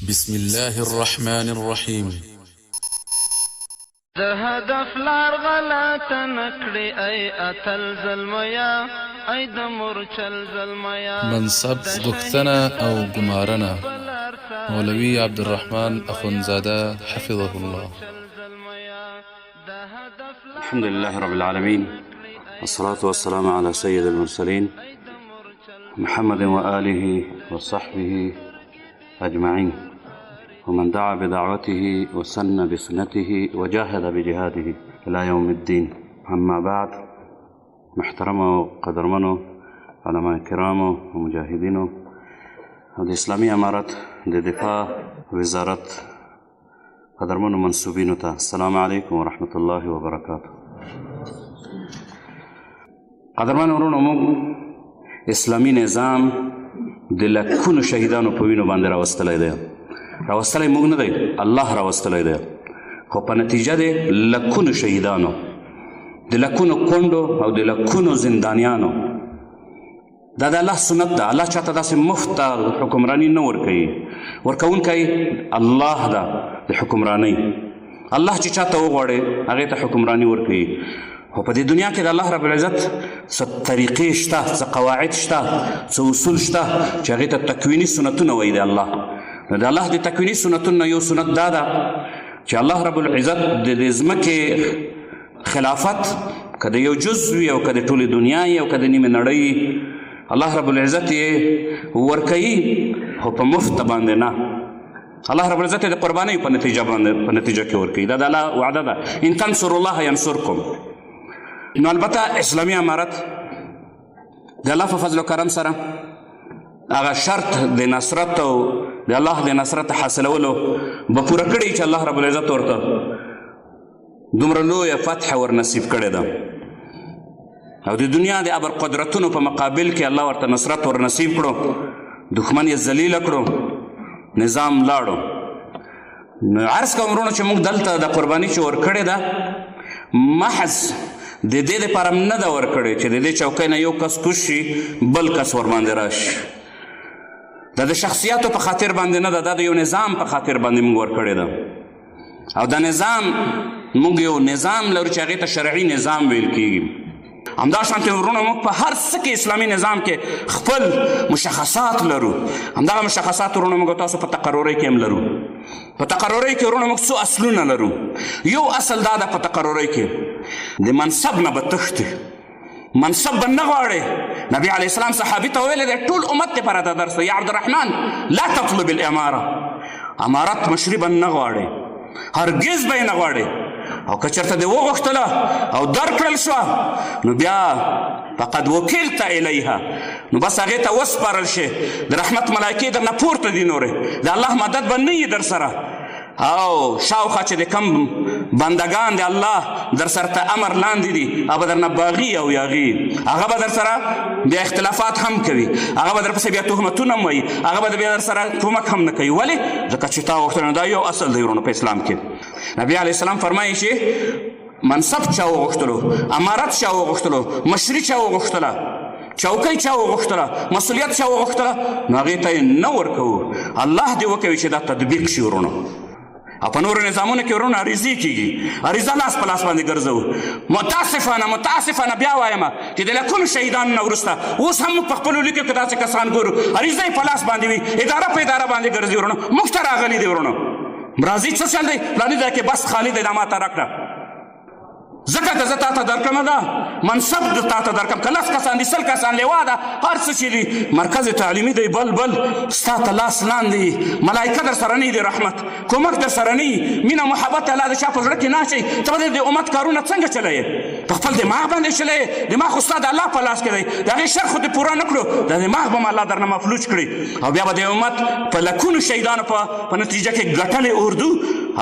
بسم الله الرحمن الرحيم. د هدف لار غلطه نه کړې ای اتل زلمیا، ای د مورچل زلمیا. منصب غوښتنه او ګمارنه، مولوي عبدالرحمن اخندزاده حفظه الله. الحمد لله رب العالمين، والصلاة والسلام على سيد المرسلين محمد وآله وصحبه أجمعين، ومن دعا بدعوته وسن بسنته وجاهد بجهاده إلى يوم الدين. أما بعد، محترمو قدرمنو علماء کرامو او مجاهدینو او د اسلامي امارت د دفاع وزارت قدرمنو منسوبینو ته السلام علیکم ورحمت الله وبرکاته. قدرمن ورونو، موږ اسلامي نظام د لکونو شهیدانو په وینو باندې راوستلی دی. راوستلی موږ نه دی، الله راوستلی دی، خو په نتیجه د لکونو شهیدانو، د لکونو کونډو او د لکونو زندانیانو. دا د الله سنت ده. الله چاته داسې مفته حکمراني نه ورکوي، ورکوونکی الله ده د حکمرانۍ. الله چې چاته وغواړي هغې ته حکمراني ورکوي. خو په دې دنیا کې د الله رب العزت څه طریقې شته، څه قواعد شته، څه اصول شته چې هغې ته تکویني سنتونه وایي د الله. نو د الله د تکویني سنتونو نه یو سنت دا ده چې الله رب العزت د دې ځمکې خلافت که د یو جز وي او که د ټولې دنیا وي او که د نیمې نړۍ، الله رب العزت یې ورکوي، خو په مفته باندې نه. الله رب العزت یې د قربانۍ په نتیجه باندې، په نتیجه کې ورکوي. دا د الله وعده ده، ان تنصروا الله ینصرکم. نو البته اسلامي امارت د الله په فضل و کرم سره هغه شرط د نصرت او د الله د نصرت حاصلولو به پوره کړي چې الله رب العزت ورته دومره لویه فتح ور نصیب کړې ده، او د دنیا د ابر قدرتونو په مقابل کې الله ورته نصرت ور نصیب کړو، دښمن یې ذلیل کړو، نظام لاړو. نو عرض کوم وروڼو چې موږ دلته د قرباني چې ورکړې ده، محض د دې دپاره هم نه ده ورکړې چې د دې چوکۍ نه یو کس کوز شي بل کس ورباندې راشي. دا د شخصیاتو په خاطر باندې نه ده، دا د یو نظام په خاطر باندې موږ ورکړې ده. او دا نظام موږ یو نظام لرو چې هغې ته شرعي نظام ویل کېږي. همدا شانتې وروڼه موږ په هر څه کې اسلامي نظام کې خپل مشخصات لرو. همدغه مشخصات وروڼه موږ تاسو په تقررۍ کې هم لرو. په تقررۍ کې وروڼه موږ څو اصلونه لرو. یو اصل دا ده په تقررۍ کې د منصب نه به تښتې، منصب به نه غواړې. نبی علیه السلام صحابي ته ویلی دی، ټول امت دپاره دا درس دی، یا عبدالرحمن لا تطلب الاماره، امارت مشري به نه غواړې، هرګز به یې نه غواړې. او که چېرته دې وغوښتله او درکړل شوه نو بیا فقد وکلت الیها، نو بس هغې ته وسپارل شي. د رحمت ملایکې درنه پورته دي، نورې د الله مدد به نه وي در سره. او شاوخوا چې د کم بندګان د الله در سره ته امر لاندې دي، هغه به درنه باغي او یاغي، هغه به در سره بیا اختلافات هم کوي، هغه به درپسې بیا تهمتونه هم وایي، هغه به بیا در سره کومک هم نه کوي. ولې؟ ځکه چې تا غوښتنه. دا یو اصل دی وروڼو په اسلام کې. نبی علیه السلام فرمایي چې منصب چا وغوښتلو، امارت چا وغوښتلو، مشري چا وغوښتله، چوکۍ چا وغوښتله، مسؤلیت چا وغوښتله، نو هغې ته یې نه ورکوو. الله دې وکوي چې دا تطبیق شي وروڼو. او په نورو نظامونو کې وروڼه عریضې کېږي، عریضه لاس په لاس باندې ګرځوو. متاسفانه، متاسفانه بیا وایم چې د لکونو شهیدانو نه وروسته اوس هم موږ په خپلو لیکو کې داسې کسان ګورو، عریضه یې په لاس باندې وي، اداره په اداره باندې ګرځي وروڼه. موږ ته راغلي دي وروڼه، راځي څه چل دی، فلاني ځای کې بس خالي دی، دا ما ته راکړه، ځکه که زه تا ته درکړم دا منصب د تا ته درکړم، که لس کسان دي، 100 کسان، لوا ده، هر څه چې دي، مرکز تعلیمي دی، بل بل ستا ته لاس لاندې، ملایکه در سره نه دي، رحمت کومک در سره نه، مینه محبت الله د چا په زړه کې نه اچوي. ته به د امت کارونه څنګه چلوې؟ په خپل دماغ باندې چلوې؟ دماغ خو ستا د الله په لاس کې دی، د هغې شر خو دې پوره نه کړو، د دماغ به هم الله درنه مفلوج کړي. او بیا به د امت په لکونو شهیدانو په نتیجه کې ګټلې اردو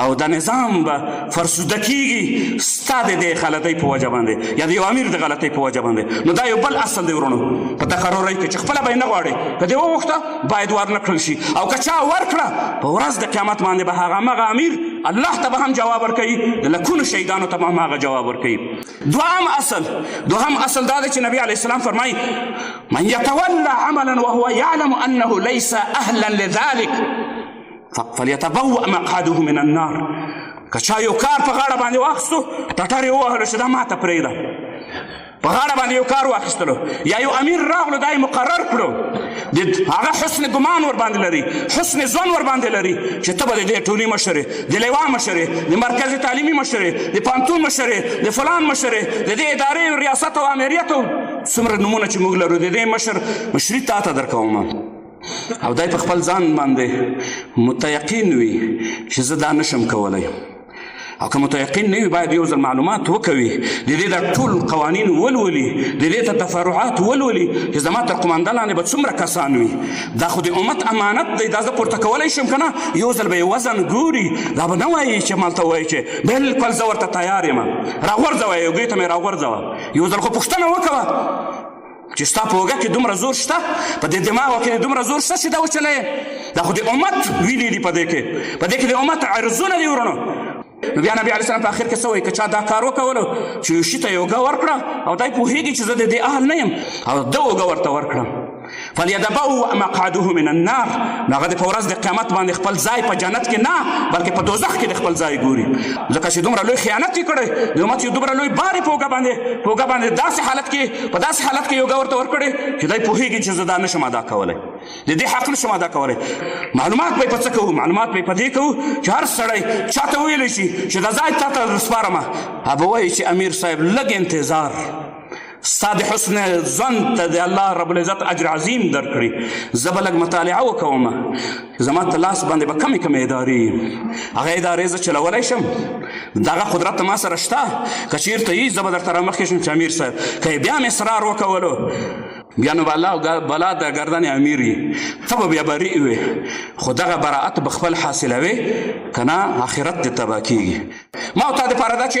او د نظام به فرسوده کېږي ستا د دې غلطۍ په وجه باندې یا د یو امیر د غلطۍ په وجه باندې. نو دا یو بل اصل دی وروڼو په تقررۍ کې چې خپله به یې نه غواړې، که دې وغوښته باید ورنه کړل شي، او که چا ورکړه په ورځ د قیامت باندې به هغه همغه امیر الله ته به هم جواب ورکوي، د لکونو شهیدانو ته به هم هغه جواب ورکوي. دوهم اصل دا دی چې نبی علیه السلام فرمایي من یتولى عملا وهو یعلم انه ليس اهلا لذلك. فلیتبوأ مقعده من النار. که چا یو کار په غاړه باندې واخیستو، ټټر یې ووهلو چې دا ماته پرېږده، په غاړه باندې یو کار واخیستلو، یا یو امیر راغلو دا یې مقرر کړو، د هغه حسن ګمان ور باندې لري، حسن ظن ور باندې لري چې ته به د دې ټولي مشر یې، د لیوا مشر یې، د مرکز تعلیمي مشر یې، د پوهنتون مشر یې، د فلان مشر یې، د دې ادارې ریاست او امریت او څومره نومونه چې موږ لرو، د دې مشر مشري تا ته درکوم. او دی په خپل ځان باندې متیقین وي چې زه دا نشم کولی، او که متیقین نه وي باید یو ځل معلومات وکوي، د دې دا ټول قوانین ولولي، د دې ته تفرعات ولولي چې زما تر قومانده لاندې به څومره کسان وي، دا خو د امت امانت دی، دا زه پورته کولی شم که نه؟ یو ځل به یې وزن ګوري، دا به نه وایي چې مالته وایي چې بلکل زه ورته تیار یم، راغورځوه یې، اوږې ته مې راغورځوه. یو ځل خو پوښتنه وکوه چې ستا په اوږه کې دومره زور شته، په دې دماغو کې دومره زور شته چې دا وچلوې؟ دا خو د امت وینې دي، په دې کې په دې کې د امت عرضونه دي ورونو. نو بیا نبی علیه السلام په اخر کې څه وایي؟ که چا دا کار وکولو چې یو شي ته یې اوږه ورکړه او دی پوهېږي چې زه د دې اهل نه یم او ده اوږه ورته ورکړه، فلیتبوأ مقعده من النار، نو هغه د په ورځ د قیامت باندې خپل ځای په جنت کې نه بلکې په دوزخ کې د خپل ځای ګوري، ځکه چې دومره لوی خیانت یې کړی، د امت یو دومره لوی بار یې په اوږه باندې په اوږه باندې داسې حالت کې په داسې حالت کې یې اوږه ورته ورکړې چې دی پوهېږي چې زه دا نشم ادا کولی، د دې حق نشم ادا کولی. معلومات به یې په څه کوو؟ معلومات به یې په دې کوو چې هر سړی چا ته ویلی شي چې دا ځای تا ته سپارم، هغه به وایي چې امیر صاحب لږ انتظار، ستا د حسن ظن ته د الله رب العزت اجر عظیم درکړي، زه به لږ مطالعه وکوم، زما ته لاس باندې به کمې کمې ادارې، هغه ادارې زه چلولی شم، دغه قدرت ما سره شته، که چېرته یي زه به درته رامخکې شم چې امیر صاحب، که یې بیا مې اصرار وکولو بیا نو بلا بلا د ګردن امیر یې، ته به بیا بريء وې، خو دغه براءت به خپل حاصلوې، که نه آخرت دې تباه کېږي. ما او تا دپاره دا چې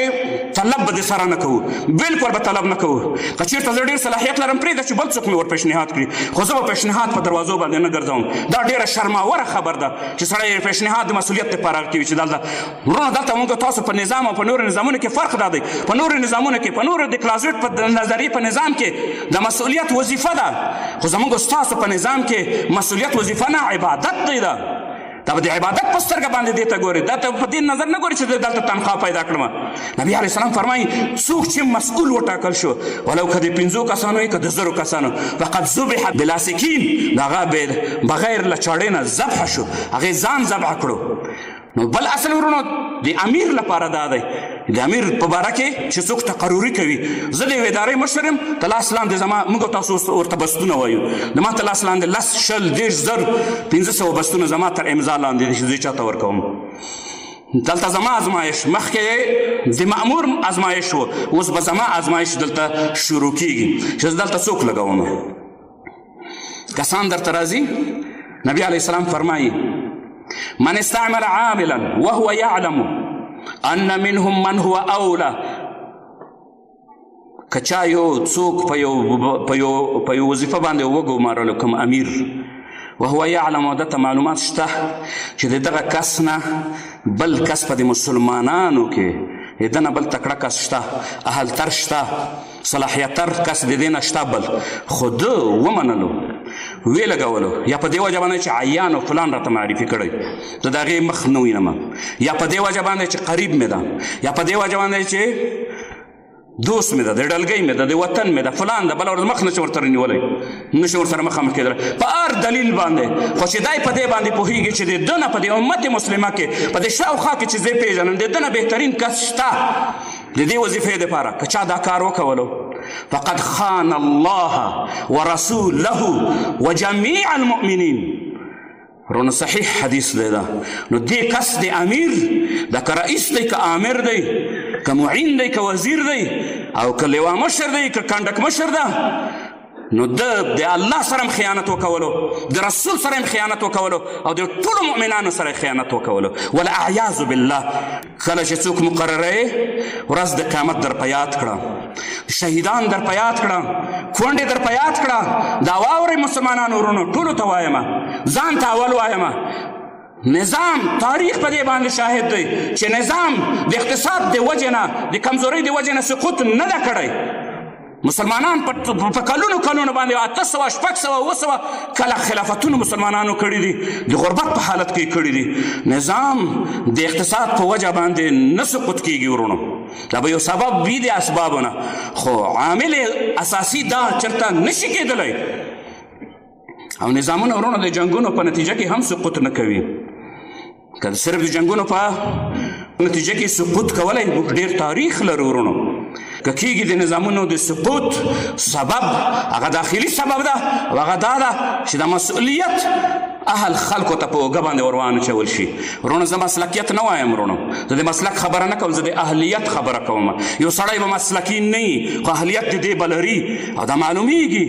طلب به دې سره نه کوو، بلکل به طلب نه کوو. که چېرته زه ډېر صلاحیت لرم پرېږده چې بل څوک مې ور پېشنهاد کړي، خو زه به پېشنهاد په دروازو باندې نه ګرځوم. دا ډېره شرماوره خبر ده چې سړی پېشنهاد د مسؤلیت دپاره کوي چې دلته وروڼه، دلته موږ تاسو په نظام او په نورو نظامونو کې فرق دا دی، په نورو نظامونو کې په نورو د کلازویټ په نظریې په نظام کې د مسؤلیت وظیفه ده، خو زموږ ستاسو په نظام کې مسؤلیت وظیفه نه عبادت دی. ده دا به د عبادت په سترګه باندې دې ته ګوري، دا ته په دې نظر نه ګوري چې زه دلته تنخوا پیدا کړم. نبی علیه السلام فرمایي څوک چې مسؤل وټاکل شو ولو که د پنځو کسانو وي که د زرو کسانو، فقد ذبح بلا سکین، هغه بغیر له چاړې نه ذبح شو، هغې ځان ذبح کړو. نو بل اصل ورونو د امیر لپاره دا دی، د امیر په باره کې چې څوک تقرري کوي، زه د یوې ادارې مشر یم، ته لاس لاندې زما، موږ تاسو ورته بستونه وایو، د ما ته لاس لاندې 10 20 30 زر 500 بستونه زما تر امضا لاندې دي چې زه چاته ورکوم. دلته زما ازمایش مخکې د مأمور ازمایش و، اوس به زما ازمایش دلته شروع کیږي چې زه دلته څوک لګوم. کسان درته راځي، نبی علیه السلام فرمایي من استعمل عاملا وهو يعلم ان منهم من هو اولى، که چا یو څوک په یو په یو په یو وظیفه باندې وګمارلو کوم امیر، وهو يعلم، ده ته معلومات شته چې د دغه کس نه بل کس په د مسلمانانو کې د ده نه بل تکړه کس شته، اهلتر شته، صلاحیتر کس د دې نه شته بل، خو ده ومنلو ویې لګولو، یا په دې وجه باندې چې عیان او فلان راته معرفي کړی زه د هغې مخ نه وینم، یا په دې وجه باندې چې قریب مې ده، یا په دې وجه باندې چې دوست مې ده، د ډلګۍ مې ده، د وطن مې ده، فلان ده، بله ورځ مخ نشي ورسره نیولی، نشي ورسره مخامخ کېدلی په هر دلیل باندې. خو چې دی په دې باندې پوهېږي چې د ده نه په دې امت مسلمه کې په دې شاوخوا کې چې زه پېژنم د ده نه بهترین کس شته د دې وظیفې دپاره، که چا دا کار وکولو فقد خان الله ورسوله وجميع المؤمنین. رونه صحیح حدیث دی دا. نو دې کس د امیر دا که رئیس دی که آمر دی که معین دی که وزیر دی او که لوا مشر دی که کنډک مشر ده، نو ده د الله سره هم خیانت وکولو، د رسول سره هم خیانت وکولو او د ټولو مؤمنانو سره خیانت وکولو، والعیاذ بالله. کله چې څوک مقرره ورځ د قیامت در په یاد کړه، شهیدان در په یاد کړه، کونډې در په یاد کړه. دا واورئ مسلمانانو ورونو، ټولو ته وایم، ځان ته اول وایم، نظام تاریخ په دې باندې شاهد دی چې نظام د اقتصاد د وجې نه د کمزورۍ د وجې نه سقوط نه ده کړی. مسلمانان په کلونو کلونو باندې 800، 600، 700 کله خلافتونو مسلمانانو کړي دي، د غربت په حالت کې کړي دي. نظام د اقتصاد په وجه باندې نه سقوط کېږي ورونو، دا به یو سبب وي د اسبابو نه، خو عامل اساسي دا چېرته نشي کېدلی. او نظامونه ورونو د جنګونو په نتیجه کې هم سقوط نه کوي. که صرف د جنګونو په نتیجه کې سقوط کولی، موږ ډېر تاریخ لرو ورونو. که کېږي د نظامونو د سقوط سبب هغه داخلي سبب ده، او هغه دا ده چې د مسؤلیت اهل خلکو ته په اوږه باندې وروانچول شي. ورونو زه مسلکیت نه وایم ورونو، زه د مسلک خبره نه کوم، زه د اهلیت خبره کوم. یو سړی به مسلکي نه وي خو اهلیت د دې به لري، او دا معلومیږي.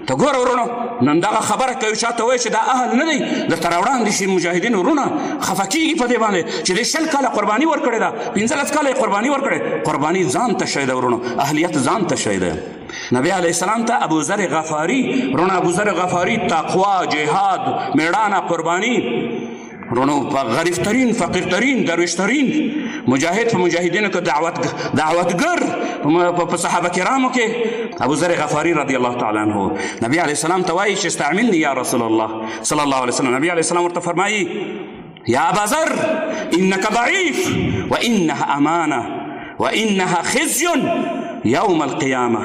ته ګوره ورونو، نن دغه خبره کوي چاته وایي چې دا اهل نه دی، درته راوړاندې شي مجاهدین ورونه خفه کېږي په دې باندې چې دې 20 کاله قرباني ورکړې ده، 15 کاله یې قرباني ورکړې. قرباني ځان ته شی ده ورونو، اهلیت ځان ته شی ده. نبی علیه السلام ته ابو ذر غفاري ورونو، ابو ذر غفاري تقوا، جهاد، میړانه، قرباني ورونو، په غریب ترین، فقیر ترین، درویش ترین مجاهد، په مجاهدینو کې دعوتګر، په صحابه کرامو کې ابو ذر غفاري رضی الله تعالی عنه. نبی علیه السلام ته وایي چې استعملني یا رسول الله صلی الله علیه وسلم. نبی علیه السلام ورته فرمایي یا ابا ذر انک ضعیف وانها امانه وانها خزي یوم القیامه.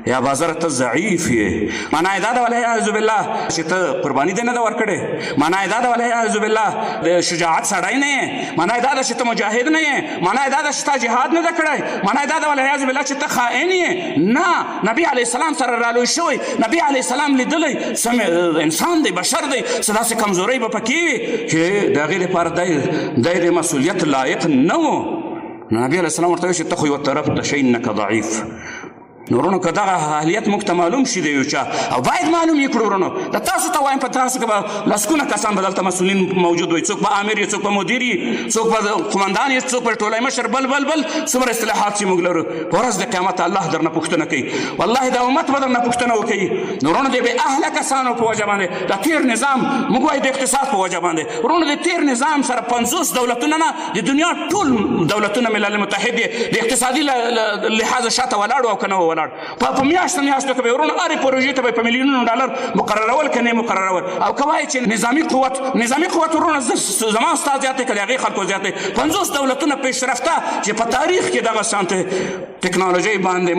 یا ابا ذر ته ضعیف یې، معنا یې دا ده والعیاذ بالله چې ته قرباني دې نه ده ورکړې، معنا یې دا ده والعیاذ بالله د شجاعت سړی نه یې، معنا یې دا ده چې ته مجاهد نه یې، معنا یې دا ده چې تا جهاد نه ده کړی، معنا یې دا ده والعیاذ بالله چې ته خائن یې. نه، نبی علیه السلام سره رالوی شوی، نبی علیه السلام لیدلی، سم انسان دی، بشر دی، څه داسې کمزورۍ به پکې وي چې د هغې لپاره دی د مسؤلیت لایق نه و. نبی علیه السلام ورته وویل چې ته خو یو طرف ته شئ، انک ضعیف. نو ورونو که دغه اهلیت موږ ته معلوم شي د یو چا، او باید معلوم یې کړو ورونو، دا تاسو ته وایم، په تاسو کې به لسګونه کسان به دلته مسؤلین موجود وي، څوک به آمر وي، څوک به مدیر وي، څوک به قومندان وي، څوک به ټولی مشر، بل بل بل څومره اصطلاحات چې موږ لرو. په ورځ د قیامت الله درنه پوښتنه کوي، والله دا امت به درنه پوښتنه وکوي. نو ورونو د بې اهله کسانو په وجه باندې دا تېر نظام، موږ وایو د اقتصاد په وجه باندې ورونو، د تېر نظام سره 50 دولتونه نه، د دنیا ټول دولتونه ملل متحد دي د اقتصادي لحاظه شاته ولاړ او که نه ولاړ. په میاشتو میاشتو کې به ورونو هرې پروژې ته به په میلیونونو ډالر مقررول که نه مقررول. او که وایي چې نظامي قوت، نظامي قوت ورونه زما ستا زیات دی که د هغې خلکو زیات دی. 50 دولتونه پیشرفته چې په تاریخ کې دغه شانته ټکنالوژۍ باندې،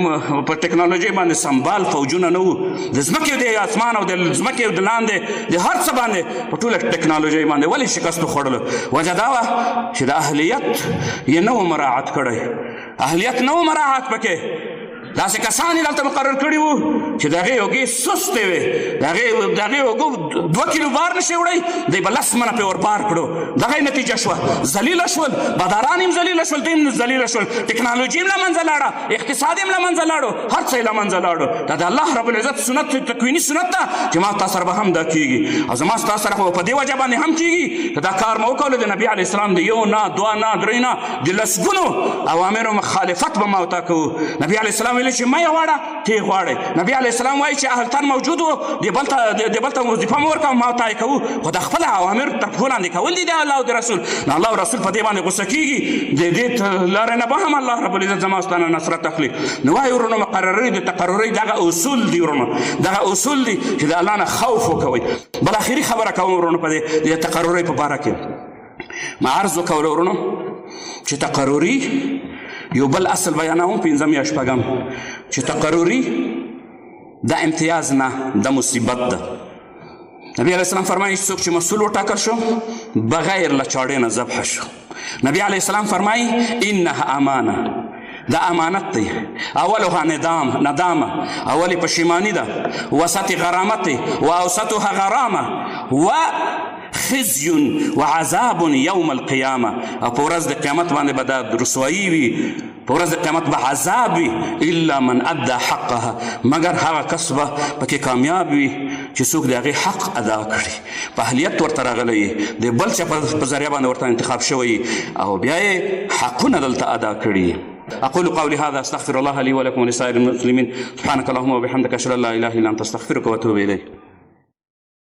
په ټکنالوژۍ باندې سمبال فوجونه نه وو، د ځمکې د اسمان او د ځمکې د لاندې د هر څه باندې په ټوله ټکنالوژۍ باندې ولې شکست وخوړلو؟ وجه دا وه چې د اهلیت یې نه و مراعت کړی، اهلیت نه و مراعت پکې. داسې کسان یې دلته مقرر کړي وو چې د هغې اوږې سستې وې، د هغې اوږو 2 کیلو بار نه شي وړی، دی به 10 منه پرې وربار کړو. دغه یې نتیجه شوه، ذلیله شول، باداران یې هم ذلیله شول، دوی هم ذلیله شول، ټکنالوژي هم له منځه لاړه، اقتصاد یې هم له منځه لاړو، هر څه یې له منځه لاړو. دا د الله رب العزت سنت، تکویني سنت ده چې ما تا سره به هم دا کېږي، او زما ستا سره خو په دې وجه باندې هم کېږي که دا کار مو وکولو. د نبي علیه السلام د 1 نه 2 نه 3 نه د لسګونو اوامرو مخالفت به ما او تا کوو. نبي علیه السلام ویل چې مه یې غواړه، ته یې غواړې. نبي علیه السلام وایي چې اهل تن موجود و، د بل ته وظیفه مه ورکوه، ما تا یې کوو، خو د خپل اوامر تر پښو لاندې کول دي د الله او د رسول. نو الله او رسول په دې باندې غوسه کېږي، د دې لارې نه به هم الله رب العزت زما ستا نه نصرت اخلي. نو وایي ورونو مقررۍ د تقررۍ دغه اصول دي ورونو، دغه اصول دي چې د الله نه خوف وکوئ. بل اخري خبره کوم ورونو په دې د تقررۍ په باره کې ما عرض وکولو ورونو چې تقرري یو بل اصل بیانوم، 5 یا 6، چې تقرري دا امتیاز نه، دا مصیبت ده. نبی علیه السلام فرمایي څوک چې مسؤل وټاکل شو بغیر له چاړې نه ذبح شو. نبی علیه السلام فرمایي انها امانه، دا امانت دی، اولها ندامه، اول پښیماني ده، وسط غرامت دی، واوسطها غرامه، و خزي وعذاب يوم القيامة. او په ورځ د قیامت باندې به دا رسوایي وي، په ورځ د قیامت به عذاب وي، الا من ادى حقها، مګر هغه کس به پکې کامیاب وي چې څوک د هغې حق ادا کړي، په اهلیت ورته راغلی، د بل چا په ذریعه باندې ورته انتخاب شوی، او بیا یې حقونه دلته ادا کړي. أقول قولي هذا أستغفر الله لي ولكم ولسائر المسلمين. سبحانك اللهم وبحمدك أشهد أن لا إله إلا أنت أستغفرك وأتوب إليك.